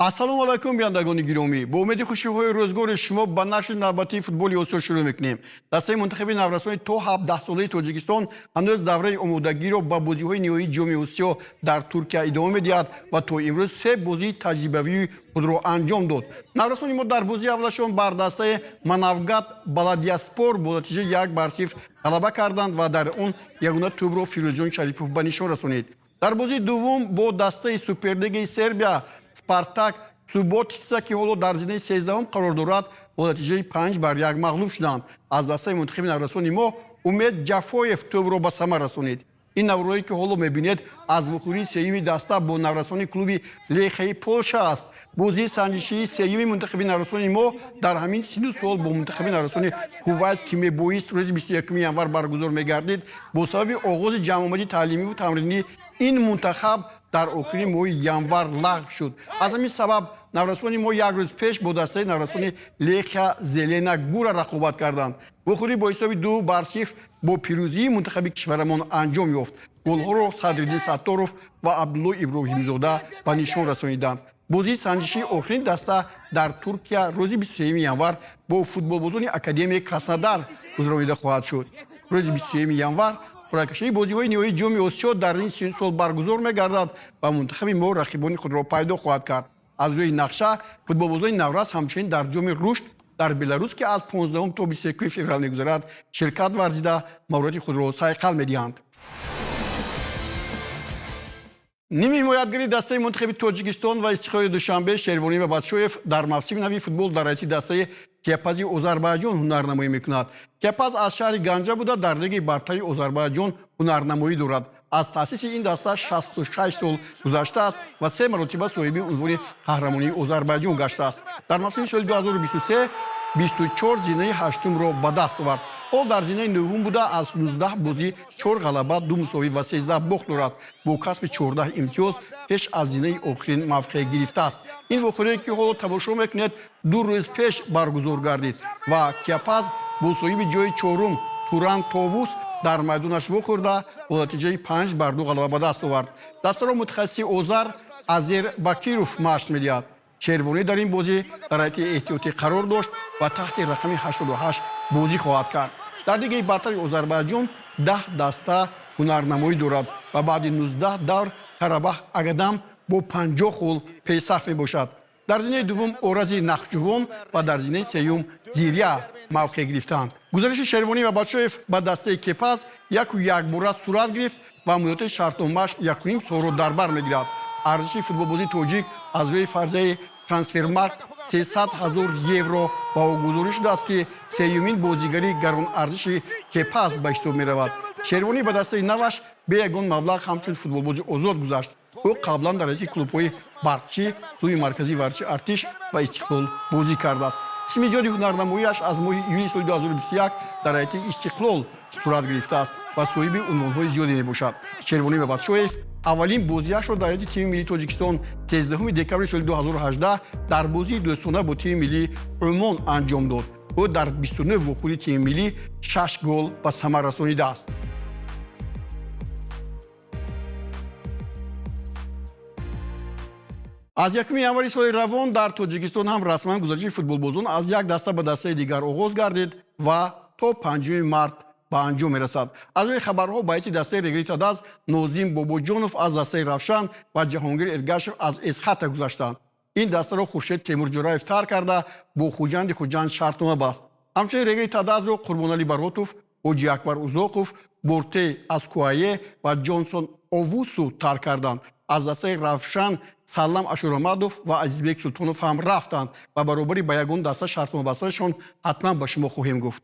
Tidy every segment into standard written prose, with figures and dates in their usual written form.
Ассалому алайкум, бинандагони гиромӣ. Бо умеди хушиҳои рӯзгори шумо ба нашри навбатии футболи Осиё шурӯъ мекунем. Дастаи мунтахаби наврасони то 17-солаи Тоҷикистон ҳанӯз давраи омодагиро ба бозиҳои ниҳоии Ҷоми Осиё дар Туркия идома медиҳад ва то имрӯз се бозии таҷрибавии худро анҷом дод. Наврасони мо дар бозии аввалашон бар дастаи Манавгат Баладияспор бо натиҷаи 1-0 ғалаба карданд ва дар он ягона тӯбро Фирӯзҷон Шарипов ба нишон расонид. Дар бозии дуввум бо дастаи Суперлигаи Сербия Спартак Суботица, ки ҳоло дар зинаи 13-ум қарор дорад, бо натиҷаи 5-1 мағлуб шуданд. Аз дастаи мунтахаби наврасони мо Умед Ҷафоев тӯбро ба самар расонид. Ин наврое ки ҳоло мебинед, аз вухӯрии сеюми даста бо наврасони клуби Лехаи Полша аст. Бозии санҷишии сеюми мунтахаби наврасони мо дар ҳамин сину сол бо мунтахаби наврасони Кувайт, ки мебоист рӯзи 21 январ баргузор мегардид, бо сабаби оғози ҷамъомади таълимиву тамринӣ ин мунтахаб дар охири моҳи январ лағв шуд. Аз ҳамин сабаб наврасони мо як рӯз пеш бо дастаи наврасони Лехия Зелена Гура рақобат карданд. Вухӯрӣ бо ҳисоби 2-0 бо пирӯзии мунтахаби кишварамон анҷом ёфт. Голҳоро Садриддин Сатторов ва Абдулло Иброҳимзода ба нишон расониданд. Бозии санҷишии охирин даста дар Туркия рӯзи 23 январ бо футболбозони Академияи Краснодар гузаронида хоҳад шуд. Рӯзи 23 январ қуръакашии бозиҳои ниҳоии Ҷоми Осиё дар ин сину сол баргузор мегардад ва мунтахаби мо рақибони худро пайдо хоҳад кард. Аз рӯи нақша футболбозони наврас ҳамчунин дар Ҷоми Рушд дар Беларус, ки аз 15 то 21 феврал мегузарад, ширкат варзида маҳорати худро сайқал медиҳанд. Ними ҳимоятгари дастаи мунтахаби Тоҷикистон ва Истиқлоли Душанбе Шервонӣ Бабадшоев дар мавсими нави футбол дар ҳайати дастаи Кепази Озарбайҷон ҳунарнамоӣ мекунад. Кепаз аз шаҳри Ганҷа буда, дар лигаи бартари Озарбайҷон ҳунарнамоӣ дорад. Аз таъсиси ин даста 66 сол гузаштааст ва се маротиба соҳиби унвони қаҳрамонии Озарбайҷон гаштааст. Дар мавсими соли 2023 24 зинаи ҳаштумро ба даст овард. Ҳол дар зинаи нӯҳум буда, аз 19 бозӣ 4 ғалаба, 2 мусовӣ ва 13 бохт дорад. Бо касби 14 имтиёз пеш аз зинаи охирин мавқеъ гирифтааст. Ин вохӯрие ки ҳоло тамошо мекунед, 2 рӯз пеш баргузор гардид ва Киапаз бо соҳиби ҷои чорум Туран Товус дар майдонаш вохӯрда бо натиҷаи 5-2 ғалаба ба даст овард. Дастаро мутахассиси озар Азер Бакиров машқ медиҳад. Шервонӣ дар ин бозӣ дар ҳайати эҳтиётӣ қарор дошт ва таҳти рақами 88 бозӣ хоҳад кард. Дар лигаи бартари Озарбайҷон 10 даста ҳунарнамоӣ дорад ва баъди 19 давр Карабах Агадам бо 50 хол пешсаф мебошад. Дар зинаи дуввум Орази Нахҷувон ва дар зинаи сеюм Зиря мавқеъ гирифтаанд. Гузариши Шервонӣ Бабадшоев ба дастаи Кепаз яку якбора сурат гирифт ва муддати шартномааш 1,5 солро дар бар мегирад. Арзиши футболбозии тоҷик аз рӯи фарзияи Трансфермаркт 300 ҳазор евро баҳогузорӣ шудааст, ки сеюмин бозигари гаронарзиши Кепаз ба ҳисоб меравад. Шервонӣ ба дастаи наваш бе ягон маблағ ҳамчун футболбози озод гузашт. Ӯ қаблан дар ҳайати клубҳои Барқчӣ, клуби марказии варзиши Артиш ва Истиқлол бозӣ кардааст. Қисми зиёди ҳунарнамоиаш аз моҳи июни соли 2021 дар ҳайати Истиқлол сурат гирифтааст ва соҳиби унвонҳои зиёде мебошад. Шервонӣ Бабадшоев аввалин бозиашро дар ҳайати тими миллии Тоҷикистон 13 декабри соли 2018 дар бозии дӯстона бо тими миллии Умон анҷом дод. Ӯ дар 29 вохӯрии тими миллӣ 6 гол ба самар расонидааст. Аз 1 январи соли равон дар Тоҷикистон ҳам расман гузариши футболбозон аз як даста ба дастаи дигар оғоз гардид ва то 5 март ба анҷом мерасад. Аз рӯи хабарҳо ба ҳайати дастаи Регри Тадаз Нозим Бобоҷонов аз дастаи Равшан ва Ҷаҳонгир Эргашев аз Эсхата гузаштанд. Ин дастаро Хуршед Темурҷураев тарк карда бо Хуҷанди Хуҷанд шартнома баст. Ҳамчунин Регри Тадазро Қурбоналӣ Баротов, Ҳоҷи Акбар Узоқов, Борте аз Куае ва Ҷонсон Овусу тарк карданд. Аз дастаи Равшан Саллам Ашурамадов ва Азизбек Султонов ҳам рафтанд ва баробари ба ягон даста шартнома бастанашон ҳатман ба шумо хоҳем гуфт.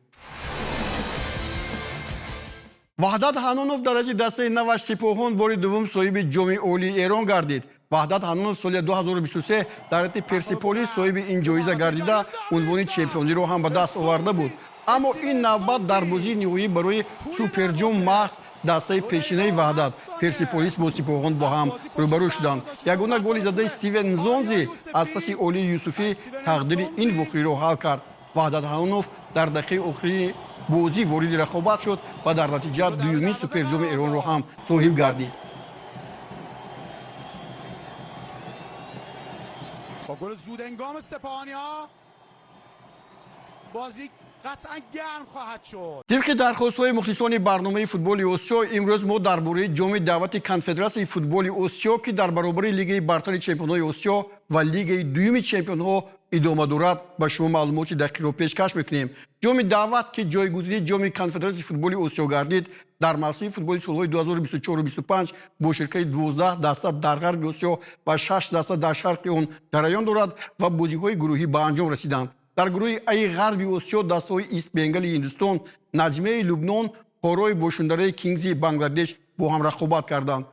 Ваҳдат Ҳанонов дар ҳайати дастаи наваш Сипоҳон бори дуввум соҳиби Ҷоми Олии Эрон гардид. Ваҳдат Ҳанонов соли 2023 дар ҳайати Персиполис соҳиби ин ҷоиза гардида, унвони чемпиониро ҳам ба даст оварда буд. Аммо ин навбат дар бозии ниҳоӣ барои суперҷом маҳз дастаи пешинаи Ваҳдат Персиполис бо Сипоҳон бо ҳам рӯбарӯ шуданд. Ягона голи задаи Стивен Нзонзи аз паси Олии Юсуфӣ тақдири ин вохӯриро ҳал кард. Ваҳдат Ҳанонов дар дақиқаи охирини бозӣ вориди рақобат шуд ва дар натиҷа дуюмин суперҷоми Эронро ҳам соҳиб гардид. با گل زودهنگام سپاهانی‌ها بازی قطعا گرم خواهد شد. Тибқи дархостҳои мухлисони барномаи футболи Осиё, имрӯз мо дар бораи ҷоми даъвати Конфедератсияи футболи Осиё, ки дар баробари Лигаи бартари чемпионҳои Осиё ва Лигаи дуюми чемпионҳо идома дорад, ба шумо маълумоти дақиқро пешкаш мекунем. Ҷоми даъват, ки ҷойгузини ҷоми Конфедератсияи футболи Осиё гардид, дар мавсими футболи солҳои 2024-25 бо ширкати 12 даста дар Ғарби Осиё ва 6 даста дар Шарқи он ҷараён дорад ва бозиҳои гурӯҳӣ ба анҷом расиданд. Дар гурӯҳи Аи Ғарби Осиё дастаҳои Ист Бенгали Ҳиндустон, Наҷмеи Лубнон, Ҳорои Бошундараи Кингзи Бангладеш бо ҳам рақобат карданд.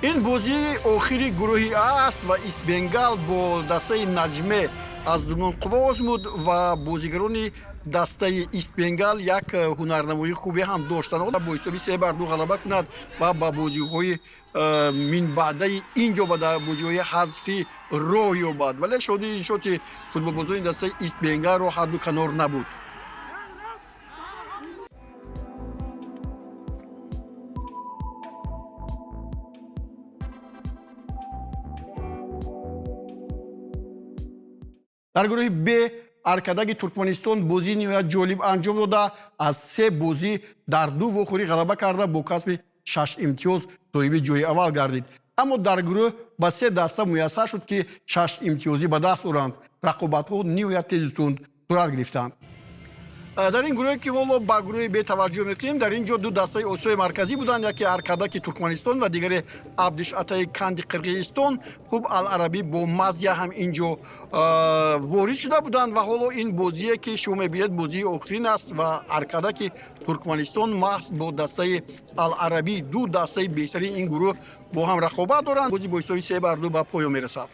Ин бозии охири гурӯҳи А аст ва Ист Бенгал бо дастаи Наҷме аз Лубнон қувва озмуд ва бозигарони дастаи Ист Бенгал як ҳунарнамоии хубе ҳам доштанд, бо ҳисоби 3-2 ғалаба кунад ва ба бозиҳои минбаъдаи ин ҷо ба бозиҳои ҳазфӣ роҳ ёбад. Вале шодии нишоти футболбозони дастаи Ист Бенгалро ҳарду канор набуд. Дар гурӯҳи Б Аркадаги Туркманистон бозии ниҳоят ҷолиб анҷом дода, аз се бозӣ дар ду вохӯрӣ ғалаба карда, бо касби 6 имтиёз соҳиби ҷои аввал гардид. Аммо дар гурӯҳ ба се даста муяссар шуд, ки 6 имтиёзӣ ба даст оранд. Рақобатҳо ниҳоят тезу тунд сурат гирифтанд. Дар ин гурӯҳе, ки ҳоло ба гурӯҳи Б таваҷҷӯҳ мекунем, дар ин ҷо ду дастаи Осиёи Марказӣ буданд, яке Аркадаки Туркманистон ва дигаре Абдишатаи Канди Қирғизистон. Хуб, Аларабӣ бо Мазия ҳам ин ҷо ворид шуда буданд ва ҳоло ин бозие, ки шумо мебинед, бозии охирин аст ва Аркадаки Туркманистон маҳз бо дастаи Аларабӣ, ду дастаи беҳтарини ин гурӯҳ, бо ҳам рақобат доранд. Бозӣ бо ҳисоби 3-2 ба поён мерасад.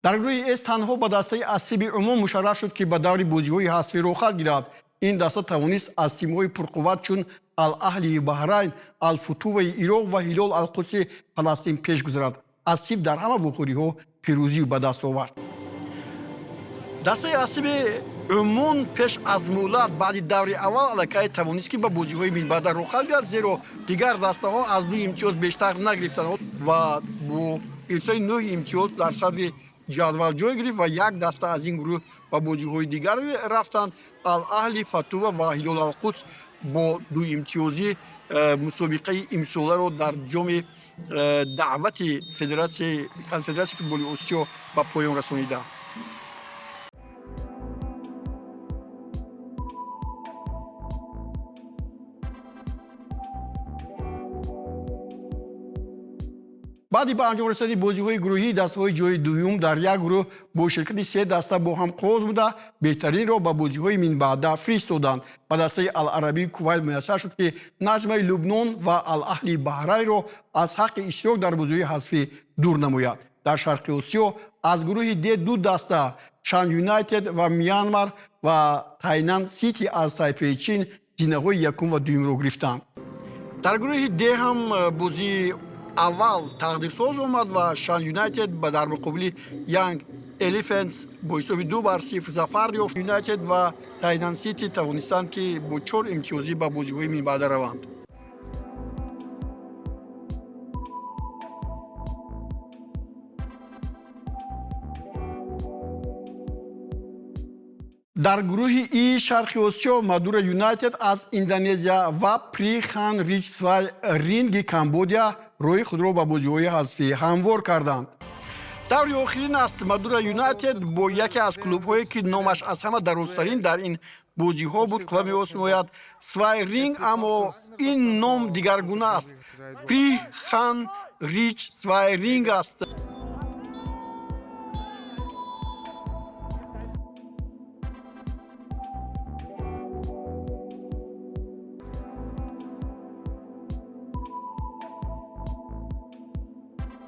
Дар гурӯҳи С танҳо ба дастаи Асиби Умум мушарраф шуд, ки ба даври бозиҳои ҳазфӣ роҳхат гирад. Ин даста тавонист аз тимҳои пурқувват чун Алаҳлии Баҳрайн, Алфутуваи Ироқ ва Ҳилол Алқудси Фаластин пеш гузарад. Асиб дар ҳама вохӯриҳо пирӯзӣ ба даст овард. Дастаи Асиби Умун пеш аз муҳлат баъди даври аввал аллакай тавонист, ки ба бозиҳои минбаъда роҳхат гирад, зеро дигар дастаҳо аз ду имтиёз бештар нагирифтанд ва бо гирифтани 9 имтиёз дар садри ҷадвал ҷой гирифт ва як даста аз ин гурӯҳ ба бозиҳои дигар рафтанд. Алаҳли, Фатува ва Ҳилол Алқудс бо дуимтиёзӣ мусобиқаи имсоларо дар ҷоми даъвати Конфедератсияи футболи Осиё ба поён расониданд. Баъди ба анҷом расидани бозиҳои гурӯҳӣ, дастаҳои ҷои дуюм дар як гурӯҳ бо ширкати се даста бо ҳам қоз буда, беҳтаринро ба бозиҳои минбаъда фиристоданд. Ба дастаи Аларабии Кувайт муяссар шуд, ки Наҷмаи Лубнон ва Алаҳли Баҳрайнро аз ҳаққи иштирок дар бозиҳои ҳазфӣ дур намояд. Дар Шарқи Осиё аз гурӯҳи Д ду даста Шан Юнайтед ва Мянмар ва Тайнан Сити аз Тайпеи Чин зинаҳои якум ва дуюмро гирифтанд. Дар гурӯҳи Д ҳам бозии аввал тақдирсоз омад ва Шан Юнайтед дар муқобили Янг Элефентс бо ҳисоби 2-0 зафар ёфт. Юнайтед ва Тайнан Сити тавонистанд, ки бо 4 имтиёзӣ ба бозиҳои минбаъда раванд. Дар гурӯҳи И Шарқи Осиё Мадура Юнайтед аз Индонезия ва Прихан Рич Свай Ринги Камбодия роҳи худро ба бозиҳои ҳазфӣ ҳамвор карданд. Даври охирин аст. Мадура Юнайтед бо яке аз клубҳое, ки номаш аз ҳама дарозтарин дар ин бозиҳо буд, қувва меосмояд, Свай Ринг, аммо ин ном дигаргуна аст. Прихан Рич Свай Ринг аст.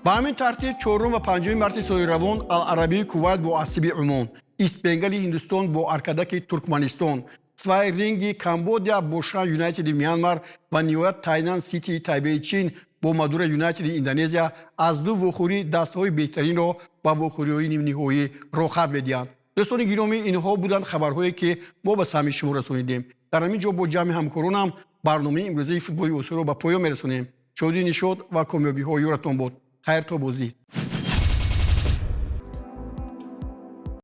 Ба ҳамин тартиб чорум ва панҷуми марти соли равон Аларабии Кувайт бо Асиби Умон, Истбенгали Ҳиндустон бо Аркадаки Туркманистон, Свай Ринги Камбодия бо Шан Юнайтеди Мянмар ва ниҳоят Тайнан Ситии Тайбеи Чин бо Мадура Юнайтеди Индонезия аз ду вохӯрӣ дастаҳои беҳтаринро ба вохӯриҳои нимниҳоӣ роҳхат медиҳанд. Дӯстони гиромӣ, инҳо буданд хабарҳое, ки мо ба самъи шумо расонидем. Дар ҳамин ҷо бо ҷамъи ҳамкоронам барномаи имрӯзаи «Футболи Осиёро» ба поён мерасонем. Шодӣ, нишот ва комёбиҳо ёратон бод. Хайр, то боздид.